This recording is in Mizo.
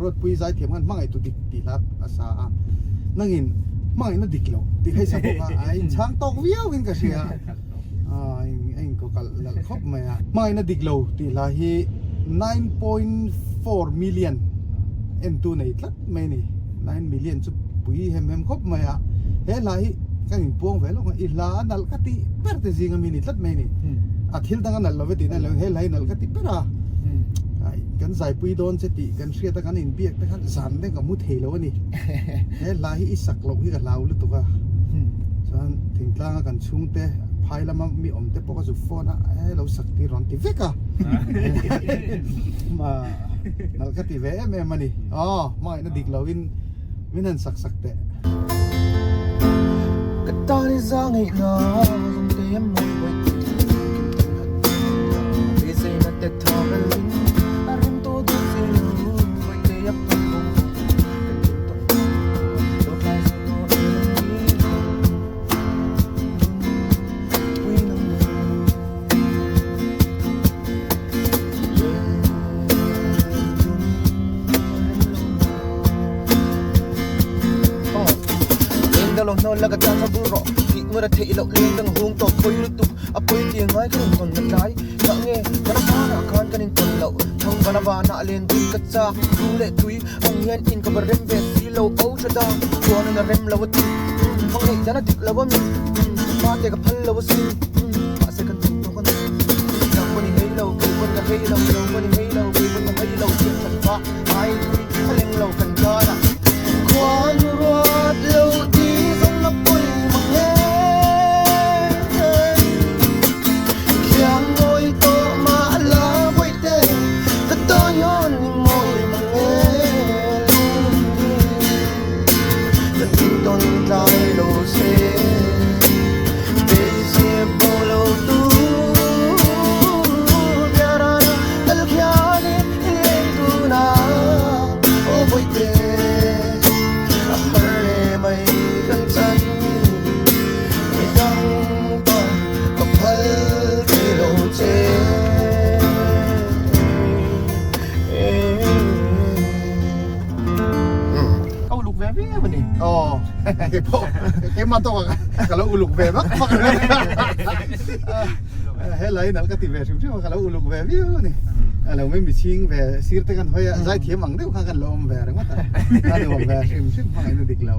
Ruatpui zaithiam khan hmangaih tu dik tih hla a sa a, nangin hmangaihna dik lo tih kha i sa bawk a, a inchhang tawk viau in ka hria a, a inkawkalh lalh khawp mai a. Hmangaihna dik lo tih hla hi 9.4 million entu nei tlat mai a ni, 9 million chu pui hem hem khawp mai a, he hla hi kan inpuang ve lawk a, i hla a nalh ka tih ber te zinga mi ni tlat mai a ni, a thil dang a nalh lo ve tih na ni lo, he hla hi nalh ka ti ber a. Kan zaipui dawn che tih kan hriat a kan inbiak te khan zan deuh ka mu thei lo a ni. He hla hi i sak loh hi ka hlau lutuk a. Chuan thingtlanga kan chhungte phai lama mi awm te pawh ka zuk phone a he lo sak tir rawn ti vek a. Nalh ka ti ve em em a ni. Aw hmangaihna dik loin min han sak sak teh. Ka tan i za ngaihna zawng te a mawi buai tih kim tan han beiseina te tha ral in a rem tawh dawn si lo buai te a pawm bawk ka tin tawh lo tlai zo tawh em ni pui nang lo Ka uluk ve viau a ni. Aw, kei pawh keimah tawk ah ka lo uluk ve vak vak a he lai nalh ka ti ve hrim hrim a ka lo uluk ve viau a ni. A lo mai michhing ve sir te kan hawi a zaithiam ang deuh kha kan lo awm ve ringawt a, a nuam ve hrim hrim hmangaihna dik lo.